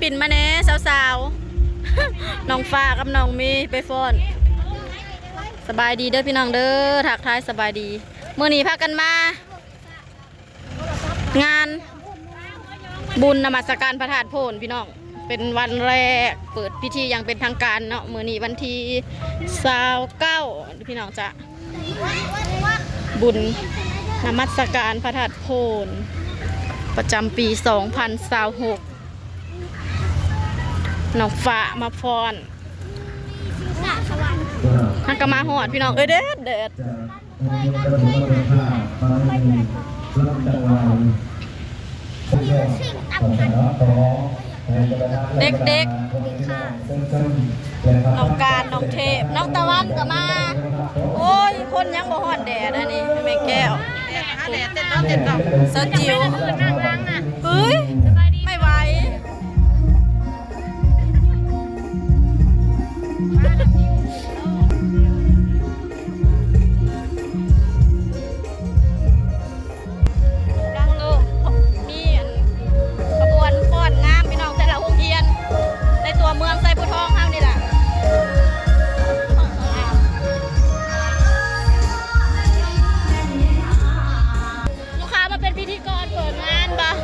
ປິນມາແດ່ສາວໆ ນ້ອງຟ້າກັບນ້ອງມີໄປຟ້ອນ. ສະບາຍດີເດີພີ່ນ້ອງເດີ ທັກທາຍສະບາຍດີ. ມື້ນີ້ພາກັນມາ ງານບຸນນະມັດສະການພະທາດໂພນພີ່ນ້ອງ ເປັນວັນແລກເປີດພິທີຢ່າງເປັນທາງການເນາະ. ມື້ນີ້ວັນທີຊາວເກົ້າ ພີ່ນ້ອງຈະ ບຸນນະມັດສະການພະທາດໂພນ ປະຈຳປີສອງພັນຊາວຫົກ ນ້ອງຟ້າມາຟ້ອນ. ເຮົາກໍມາຮອດພີ່ນ້ອງເອີຍ ແດດ ແດດ. ເດັກໆ ນ້ອງການ ນ້ອງເທບ ນ້ອງຕາວັນກໍມາ. ໂອ້ຍ ຄົນຍັງບໍ່ຮ້ອນແດດ ອັນນີ້ແມ່ແກ້ວ ສາວຈິວ ເຮີ້ຍ ໄມ່ໄຫວ. ກຳລັງໂລ ມີອັນຂະບວນຟ້ອນງາມພີ່ນ້ອງ ແຕ່ລະໂຮງຮຽນໃນຕົວເມືອງໄຊພູທອງເຮົານີ້ລະ. ລູກຄ້າມາເປັນພິທີກອນເປີດງານບໍ່?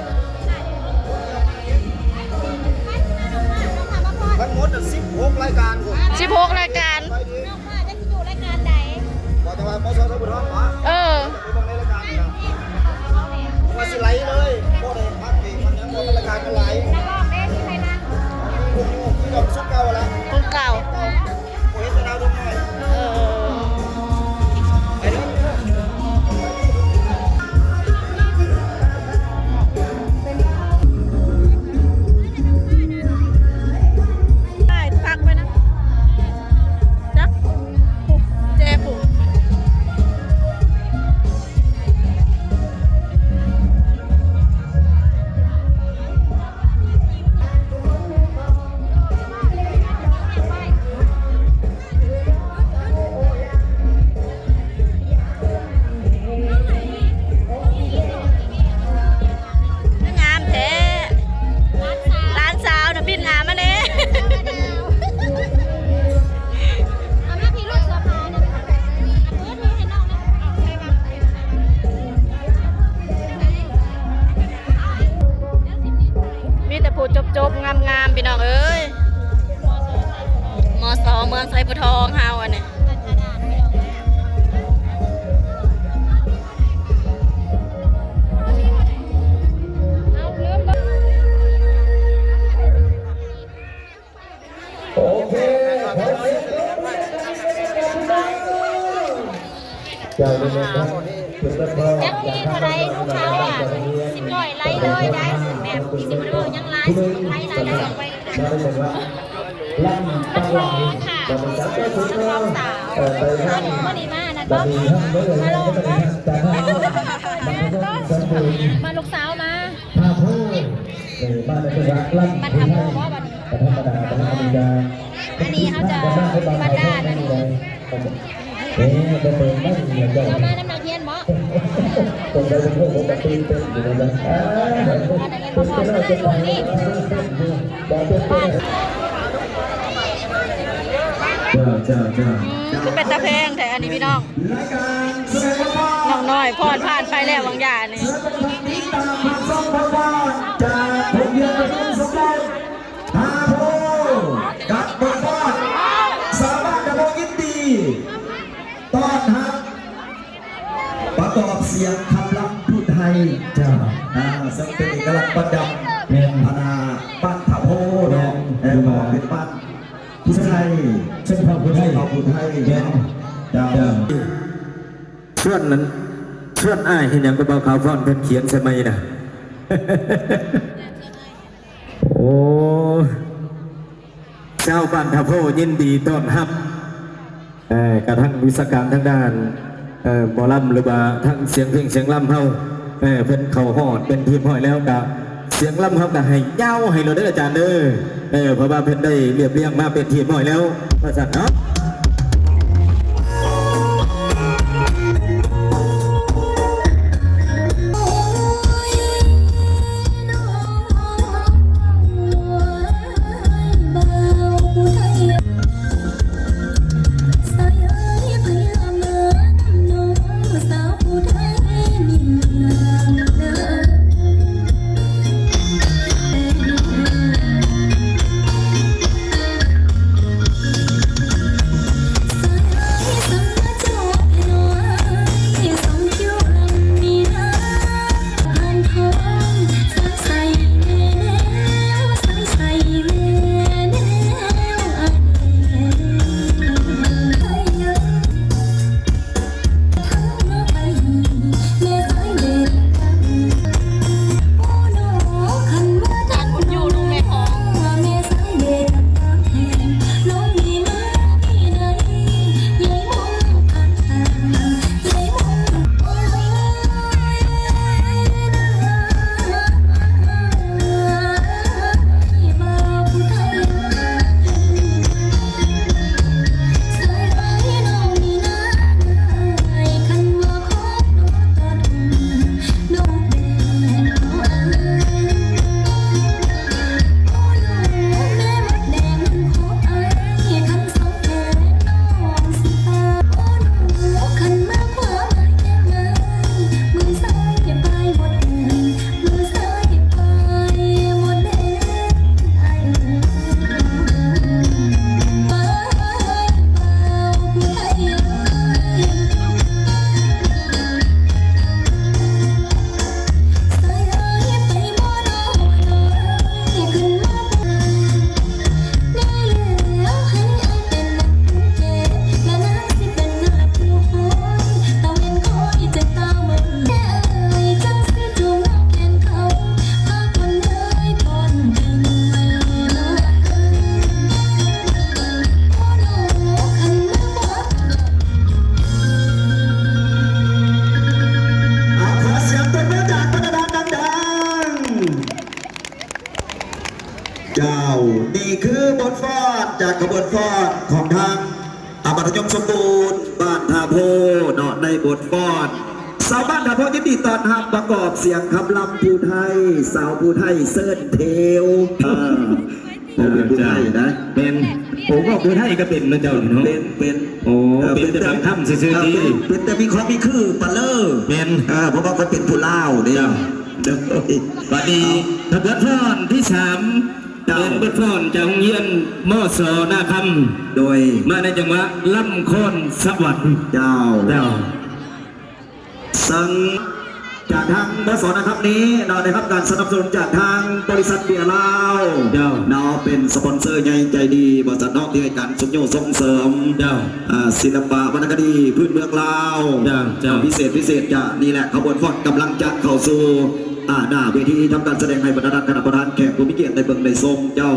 ທັງໝົດ ສິບຫົກ ລາຍການພຸ້ນ ສິບຫົກ ລາຍການ. ວ່າຈະວ່າ ມສ ໄຊພູທອງ ຫວາ? ເອີ ໄປເບິ່ງໃນລາຍການນີ້ນະ ວ່າຊິໄຫຼເລີຍ ບໍ່ໄດ້ພັກເບຣກພັກຫຍັງ ເພາະວ່າລາຍການມັນຫຼາຍ. ນັກຮ້ອງເດ້ ມີໃຜນຳ? ພວກຢູ່ ຄືເກົ່າ ຊຸດເກົ່າແຫຼະ ຄົນເກົ່າ ບໍ່ເຫັນແຕ່ດາວດວງນ້ອຍ. ເອີ ໄປເດີ. ໄປ ພັກໄປນະ ຈັກ ແຈຜູ້. งามแท้ หลานสาวน่ะ ปิ้นหามาแน่ มีแต่ผู้จบๆ งามๆ พี่น้องเอ้ย มส เมืองไชยภูทองเฮาอันนี้ โอเค ขอเสียงปรบมือดังๆ เจ้าเดินทาง จักมีเท่าใดลูกค้าอ่ะ สิบร้อยไล่เลยได้ แบบสิบร้อยยังไล่ สิบร้อยไล่ได้ ลำตังหลัง ค่ะ ลำตังหลัง เอ่อ ไปทาง มื้อนี้มานั่นบ่ มาลองบ่ มาลูกสาวมา พาโพ เออ มาในจังหวัดลำ บ้านทาโพบ่บัดนี้ บ่ธรรมดา บ่ธรรมดา อันนี้เขาจะบรรดานั่น เอ๊ะ บ่เปิดบ้านเนี่ยเจ้า เอามานำนักเรียนบ่ ตรงใดเป็นพวกผมก็ตื่นเต้นอยู่นะ อ่า เอานักเรียนมาพร้อม ตื่นเต้นอยู่ บ่ตื่นเต้น จ้า จ้า จ้า อืม คือเป็นตาแพงแท้อันนี้พี่น้อง น้องน้อยพรผ่านไปแล้วบางอย่างนี่ จากโรงเรียนประถมสมบูรณ์ท่าโพ กับบทฟ้อนสาวบ้านตะโพ ยินดีต้อนรับ ประกอบเสียงคำรำผู้ไทย เจ้า อ่า ซึ่งเป็นเอกลักษณ์ประจำ แม่น คณะบ้านท่าโพเนาะ แม่น เอ่อ บอกเป็นบ้านผู้ไทย ชนเผ่าผู้ไทย ชนเผ่าผู้ไทย แม่น เจ้า เจ้า ชวนนั้น ชวนอ้ายเฮ็ดหยัง ผู้บ่าวขาวฟ้อนเพิ่นเขียนใส่ไม้น่ะ โอ้ ชาวบ้านท่าโพยินดีต้อนรับ เอ่อ กระทั่งวิชาการทางด้าน เอ่อ หมอลำ หรือว่าทางเสียงเพลงเสียงลำเฮา เอ่อ เพิ่นเข้าฮอดเป็นที่เรียบร้อยแล้ว ก็เสียงลำเฮาก็ให้ยาวให้โลดเด้ออาจารย์เด้อ เอ่อ เพราะว่าเพิ่นได้เรียบเรียงมาเป็นที่เรียบร้อยแล้ว ว่าซั่นเนาะ เ ເຈົ້າ ນີ້ຄືບົດຟ້ອນຈາກຂະບວນຟ້ອນຂອງທາງ ອາ ມັດທະຍົມສົມບູນ ບ້ານທ່າໂພເນາະ ໃນບົດຟ້ອນ ຊາວບ້ານທ່າໂພ ຍິນດີຕ້ອນຮັບ ປະກອບສຽງຄຳລຳຜູ້ໄທ ສາວຜູ້ໄທເຊີນເທວ ເອີ ເວົ້າເປັນຜູ້ໄທນະ ແມ່ນ ໂອ້ ເວົ້າຜູ້ໄທກໍເປັນເນາະເຈົ້ານີ້ເນາະ ເປັນ ເປັນ ໂອ້ ເອີ ເປັນແຕ່ບາງຄຳຊື່ໆ ເອີ ເປັນ ເປັນແຕ່ມີຄວາມມີຄືປານເລີ ແມ່ນ ເອີ ເພາະວ່າຂ້ອຍເປັນຜູ້ລາວເດ້ ເຈົ້າ ໂດຍ ບັດນີ້ ເອົາ ຂະບວນຟ້ອນທີສາມ ເຈົ້າ ເປັນບົດຟ້ອນຈາກໂຮງຮຽນ ມສ ນາຄຳ ໂດຍ ມາໃນຈັງຫວະລຳຄອນສະຫວັນ ເຈົ້າ ເຈົ້າ ເຊິ່ງຈາກທາງ ມສ ນາຄຳນີ້ເນາະ ໄດ້ຮັບການສະໜັບສະໜູນຈາກທາງບໍລິສັດເບຍລາວ ເຈົ້າ ເນາະ ເປັນສະປອນເຊີໃຫຍ່ໃຈດີ ວ່າຊັ້ນເນາະ ທີ່ໃຫ້ການຊຸກຍູ້ສົ່ງເສີມ ເຈົ້າ ອ່າ ສິລະປະວັນນະຄະດີພື້ນເມືອງລາວ ເຈົ້າ ເຈົ້າ ພິເສດ ພິເສດຈະ ນີ້ແຫຼະ ຂະບວນຟ້ອນກຳລັງຈະເຂົ້າສູ່ ອ່າ ໜ້າເວທີທຳການສະແດງ ໃຫ້ບັນດາທ່ານຄະນະປະທານ ແຂກຜູ້ມີກຽດໄດ້ເບິ່ງໄດ້ຊົມ ເຈົ້າ.